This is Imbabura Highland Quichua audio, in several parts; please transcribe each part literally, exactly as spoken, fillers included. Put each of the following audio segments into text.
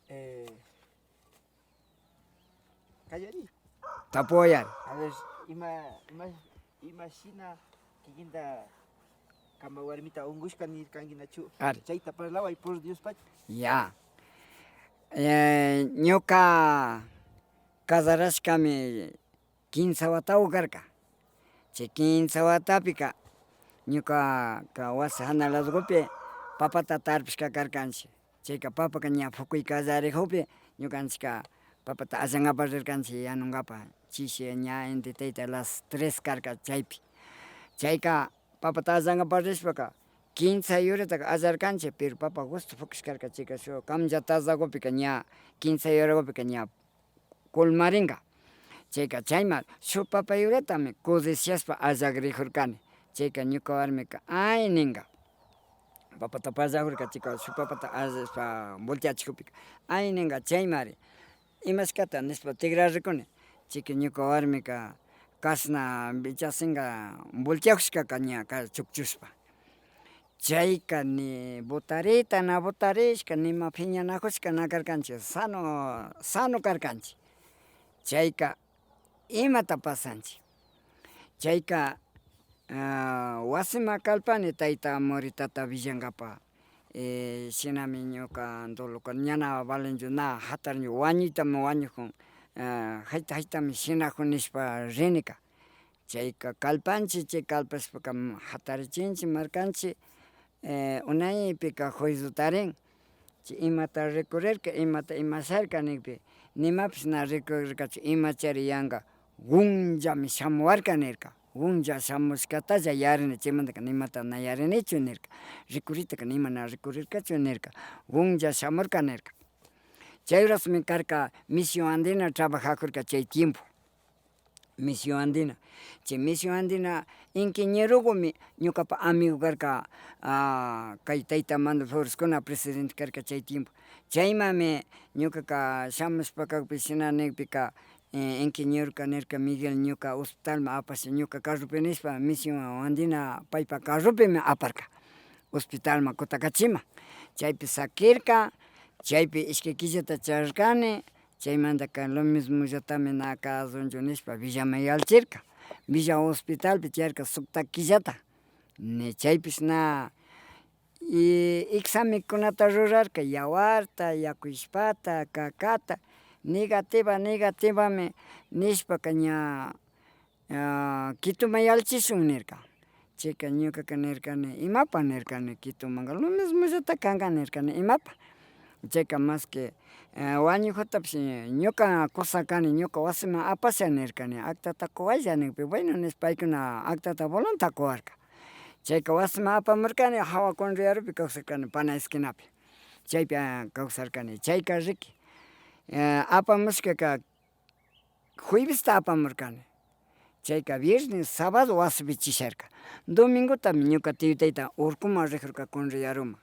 Eh, kallari. Tapuwayari. A ver, ima, ima, imashina kikinta kama warmita unkushka nirkankinachu? Ari. Chayta parlaway, por Diospacha. Ya. Eh, ñuka kazarashkami kinsa watagu karka. Chay kinsa watapika ñukaka wasi jana ladogupi papata tarpushka karkanchi. Chayka papaka ña pukuy kallarijukpi ñukanchika papata allankapak rirkanchi yanunkapa. Chishi ña inti tayta las tres karka chaypi. Chayka papata allankapak rishpaka kinsa yuritaka allarkanchi, pero papa gusto pukushkarka chayka shuk kamlla tazagupika ña kinsa yuragupika ña kulmarinka. Chayka chayma shuk papa yuratami codiciashpa allagrijurkani. Chayka ñuka warmika ay ninka. Papata pallajurka chayka shuk papata allashpa volteachijukpika ay ninka chaymari. Imashkata nishpa tigrarikuni. Chayka ñuka warmika kashna vichasinka volteajushkaka ña ka chukchushpa. Chayka ni botarita na botarishka, nima piñanajushka na karkanchi, sano, sano karkanchi. Chayka imata pasanchi. Chayka, ah, wasima kalpani tayta Moritata villankapa, eh, shinami ñuka doloka ñana valenchu, na jatarñu, wañuytami wañujun, ah, jayta, jaytami shinajun nishpa rinika. Chayka kalpanchi, chay kalpashpaka jatarichinchi markanchi, eh, unaypika juicio tarin. Chay imata rikurirka, imata imasharka nikpi, nimapish na rikurirkachu, imachari yanka, gunllami shamuwarka nirka. Gunlla shamushkatalla yarini, chaymantaka nimata na yarinichu nirka. Rikuritaka nima na rikurirkachu nirka. Gunlla shamurka nirka. Chay horasmi karka Misión Andina trabajakurka chay tiempo. Misión Andina. Chay Misión Andina ingeñerogumi ñukapa amigo karka, ah, kay tayta Mando Floreskuna presidente karka chay tiempo. Chaymami ñukaka shamushpa kakpi shina nikpika, eh, ingeñeroka nirka, Miguel, ñuka hospitalman apasha ñuka carropi nishpa, Misión Andina paypa carropimi aparka hospitalman Cotacachiman. Chaypi sakirka, chaypi ishkay killata charirkani. Chaymantaka lo mismollatami na kazunchu nishpa Villaman yalchirka. Villa hospitalpi tiyarka sukta killata. Ni chaypish na, y examenkunata rurarka, yawarta, yaku ishpata, kakata, negativa, negativami nishpaka ña ah, Quitoman yalchishun nirka. Chayka ñukaka nirkani, imapa nirkani, Quitomanka lo mismollata kanka nirkani, imapa. Chayka mas que, eh, wañujutapish ñuka kusa kani, ñuka wasiman apasha nirkani, actata kuwaylla nikpi, bueno nishpa paykuna actata bolonta kuwarka. Chayka wasiman apamurkani, jawa Conroy yarupi kawsarkani, pana esquinapi. Chaypi, ah, kawsarkani, chayka riki. Eh, apamushkaka, juevesta apamurkani. Chayka viernes, sábado wasipi chisharka. Domingotami ñuka tiyu tayta urkuman rijurka Conroy yaruman.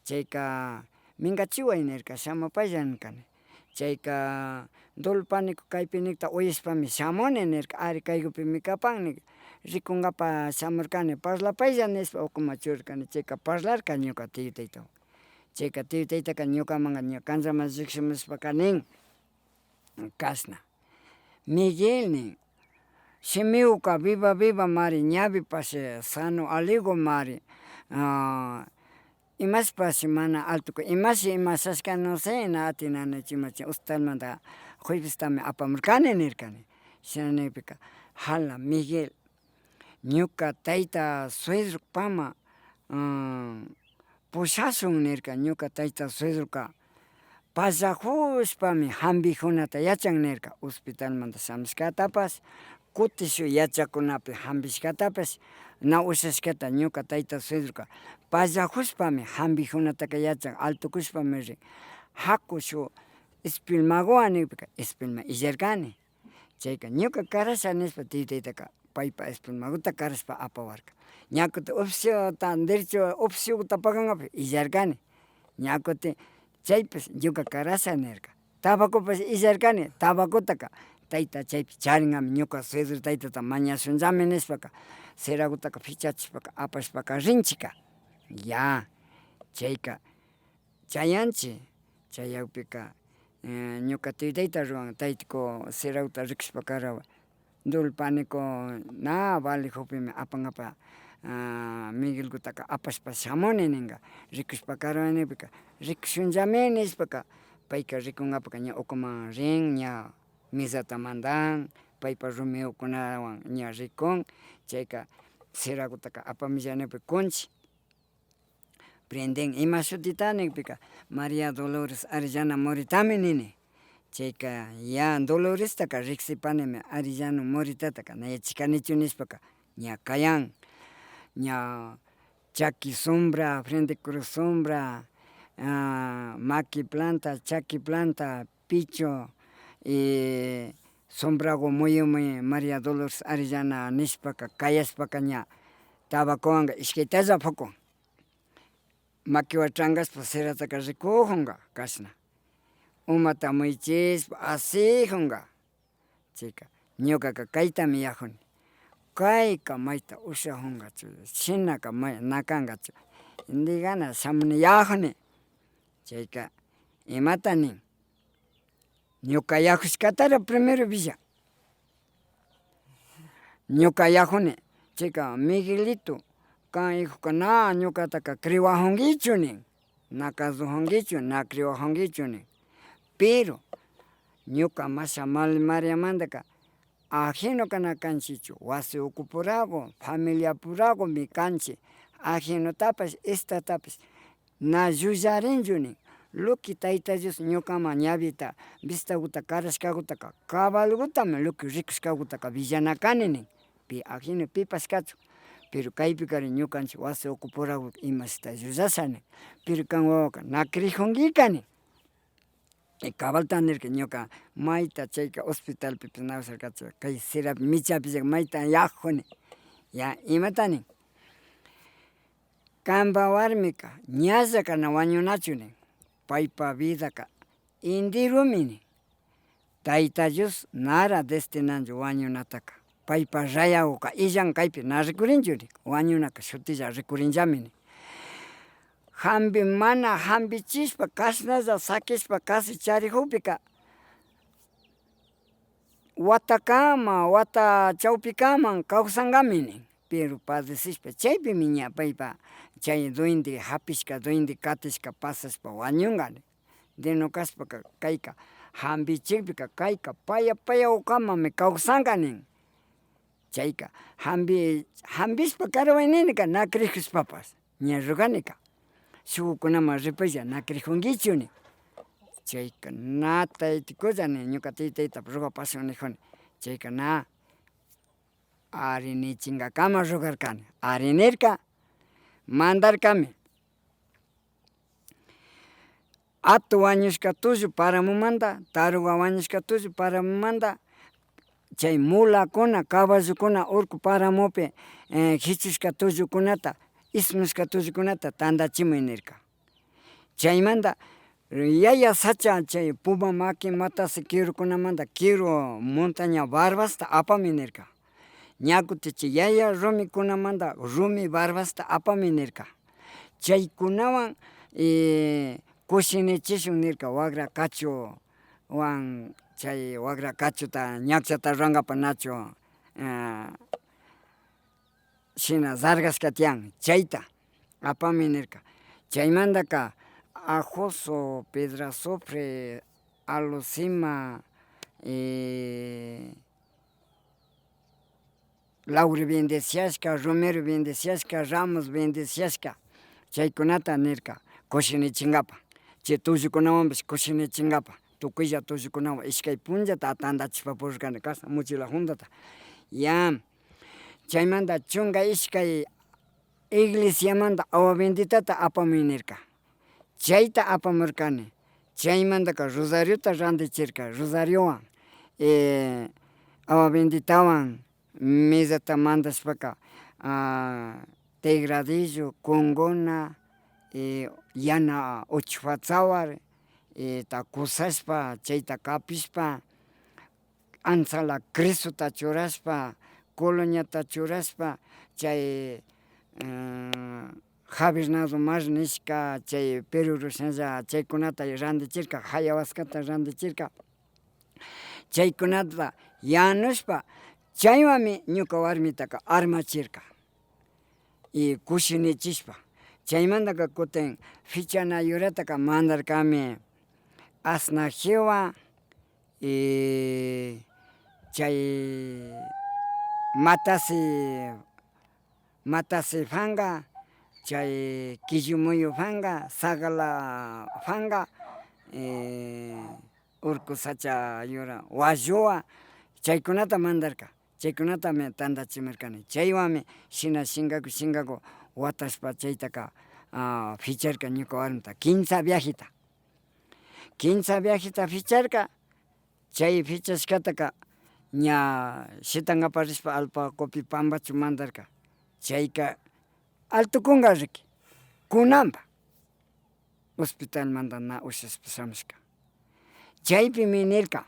Chayka, mingachiway nirka, shamupaylla nirkani. Chayka, Dolo paniku kaypi nikta uyashpami shamuni nirka, ari kaykupimi kapan nirka. Rikunkapa shamurkani, parlapaylla nishpa ukuman churirkani. Chayka parlarka ñuka tiyu taytawan. Chayka tiyu taytaka ñukamanka ña kanllaman llukshumushpaka nin, kashna. Miguel nin, shimiguka viva viva mari, ñawipash sano aligu mari, ah, imashpash mana altuku, imashi imashashka no sé, na atinanichu imachi, hospitalmanta juevestami apamurkani nirkani. Shina nikpika, jala Miguel, ñuka tayta suegrokpama, mm, pushashun nirka, ñuka tayta suegroka pallajushpami jambijunata yachan nirka, hospitalmanta shamushkatapash, kutin shuk yachakunapi jambishkatapash, na ushashkata ñuka tayta suegroka pallajushpami jambijunataka yachan, altukushpami rin, jaku shuk espilmaguwan nikpika, espilma illarkani. Chayka ñuka karasha nishpa tiyu taytaka paypa espilmaguta karashpa apawarka. Ña kutin oficiota, derecho oficioguta pagankapi illarkani. Ña kutin chaypish ñuka karasha nirka. Tabacopash illarkani, tabacotaka tayta chaypi charingami, ñuka suegro taytata mañashunllami nishpaka, seragotaka pichachishpaka apashpaka rinchika. Ya, chayka chayanchi, chayakpika eh, ñuka taytayta ruwan, taytiku serakuta rikushpa karawan. Dul paniku na valijukpimi apankapa, ah, Miguelkutaka apashpa shamuni ninka. Rikushpa karawan nikpika, rikushunllami nishpaka, payka rikunkapaka ña ukuman rin, ña misata mandan, paypa rumiukunawan ña rikun. Chayka serakutaka apamilla nikpi kunchi. Prenden, ima shutita nikpika, María Dolores Arellana Moritami nini. Chayka ya Dolorestaka riksipanimi, Arellano Moritataka na yachashkanichu nishpaka, ña kayan, ña chaki sombra, frente cruz sombra, ah, maki planta, chaki planta, pichu, y sombragu muyumi María Dolores Arellana nishpaka kayashpaka ña tabacowanka ishkaytalla apakun. Makiwan trankashpa serataka rikujunka kashna. Umata muyuchishpa asijunka. Chayka ñukaka kaytami yajuni. Kayka mayta ushajunkachu, shinaka may, na kankachu. Indigana shamuni yajuni. Chayka imata nin? Ñuka yajushkatara primero villa. Ñuka yajuni, chayka Miguelito, kan hijoka na ñukataka criwajunkichu nin. Na kazujunkichu, na criwajunkichu nin. Pero ñuka masha Mali Mariamantaka ajinokana kanchichu, wasi ukupuragu, familiapuragumi kanchi. Ajinotapash, estatapash na llullarinchu nin. Luki Tayta Dios ñukaman ñawita, vistaguta karashkagutaka, cabalgutami luki rikushkagutaka villana kani nin. Pi ajino pipash kachun. Pero kaypikari ñukanchik wasi ukupuragu imashita llullasha nin. Pero kan wawaka na crijungui kani. Y cabalta nirka ñuka mayta chayka hospitalpipish na usharkachu, kay serapi michapilla mayta yajuni. Ya, imata nin? Kanpa warmika ñallaka na wañunachu nin. Paypa vidaka enterumi nin. Tayta Dios nara destinanchu wañunataka. Paypa rayaguka illan kaypi na rikurinchu nin. Wañunaka shutilla rikurinllami nin. Jambi mana jambichishpa kashnalla sakishpa kasi charijukpika watakama, wata chawpikaman kawsankami nin. Pero padecishpa chaypimi ña paypa chay duende japishka, duende katishka pasashpa wañunka nin. Deno kashpaka kayka jambichikpika kayka paya paya ukamami kawsanka nin. Chayka jambi, jambishpa karaway ninika na krijushpapash ña ruganika. Shukkunaman ripaylla na krijunkichu nin. Chayka na taytikulla nin, ñuka taytaytapash rugapashun nijuni. Chayka na ari nichinkakama rugarkani. Ari nirka, mandarkami. Atu wañushka tullu paramumanta, taruga wañushka tullu paramumanta, chay mulakuna, caballokuna urku paramupi, eh, jichushka tullukunata, ismushka tullukunata tantachimuy nirka. Chaymanta yaya sacha chay puma maki matasi kirukunamanta kiru montaña barbasta apamuy nirka. Ña kutin chay yaya rumikunamanta rumi barbasta apamuy nirka. Chaykunawan, eh, kushinichishun nirka, wagra kachuwan, chay wagra kachuta ñakchata rurankapak nachu, eh, shina sargashka tiyan, chayta apamuy nirka. Chaymantaka ajoso, piedra azufre, alusima, eh, laurel bendeciashka, romero bendeciashka, ramos bendeciashka, chaykunata nirka kushinichinkapa, chay tullukunawanpash kushinichinkapa, tukuylla tullukunawan ishkay punllata tantachishpa purirkani kashna mochila juntata. Ya, chaymanta chunka ishkay iglesiamanta agua benditata apamuy nirka. Chayta apamurkani. Chaymantaka rosariota rantichirka, rosariowan, eh, agua benditawan misata mandashpaka, ah, tigradillo, kunguna, eh, yana uchpa tsawar, eh, ta kusashpa, chayta kapishpa, ansala crisota churashpa, coloñata churashpa, chay, eh, Javernado Mar nishka, chay Perú roshanlla, chaykunata randichirka, jayawaskata randichirka. Chaykunata yanushpa, chaywanmi ñuka warmitaka armachirka. Y kushinichishpa, chaymantaka kutin fichana yurataka mandarkami asna jiwa, y chay matasi, matasi fanga, chay killumuyu fanga, sagala fanga, eh, urku sacha yura, walluwa, chaykunata mandarka. Chaykunatami tandachimarkani. Chaywanmi shina shingaku, shingaku watashpa chaytaka, ah, ficharka ñuka warmita. Kinsa viajita. Kinsa viajita ficharka. Chay fichashkataka ña shitankapak rishpa alpakupi pambachu mandarka. Chayka altukunka riki. Kunanpa. Hospitalmanta na ushashpa shamushka. Chaypimi nirka,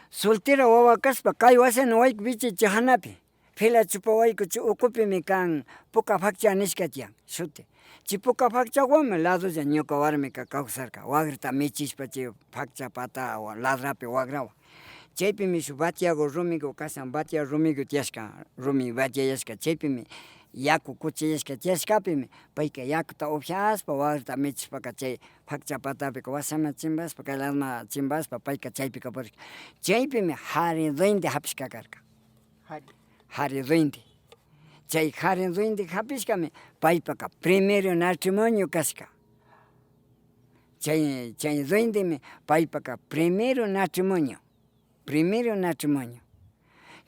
soltera wawa kashpa, kay wasina wayku vichichi janapi, fila chupa wayku chay ukupimi kan, puka fakcha nishka tiyan shuti. Chay puka fakchawanmi ladolla ñuka warmika kawsarka, wagrata michishpa chay fakcha pata ladrapi wagrawan. Chaypimi shuk batiagu rumigu kashan, batia rumigu tiyashka, rumi batiayashka. Chaypimi yaku kuchayashka tiyashkapimi, payka yakuta upyashpa, wagrata michishpaka chay fakcha patapika washaman chimbashpa, kay ladoman chimbashpa, payka chaypika purishka. Chaypimi jari duende japishka karka. Jari. Jari duende. Chay jari duende japishkami paypaka primero matrimonio kashka. Chay, chay duendemi paypaka primero matrimonio. Primero matrimonio.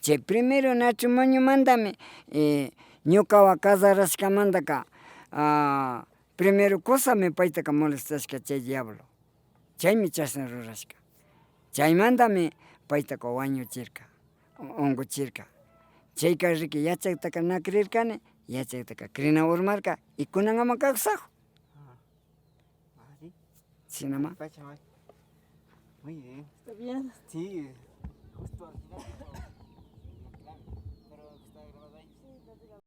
Chay primero matrimoniomantami, eh, ñukawan casarashkamantaka, ah, primero kusami paytaka molestashka chay diablo. Chaymi chashna rurashka. Chaymantami paytaka wañuchirka, u-, unkuchirka. Chayka riki yachaktaka na krirkani, yachaktaka krina urmarka y kunankaman kawsakun. Ari. Shinama. Pacha, muy bien. Está bien. Sí, justo al final.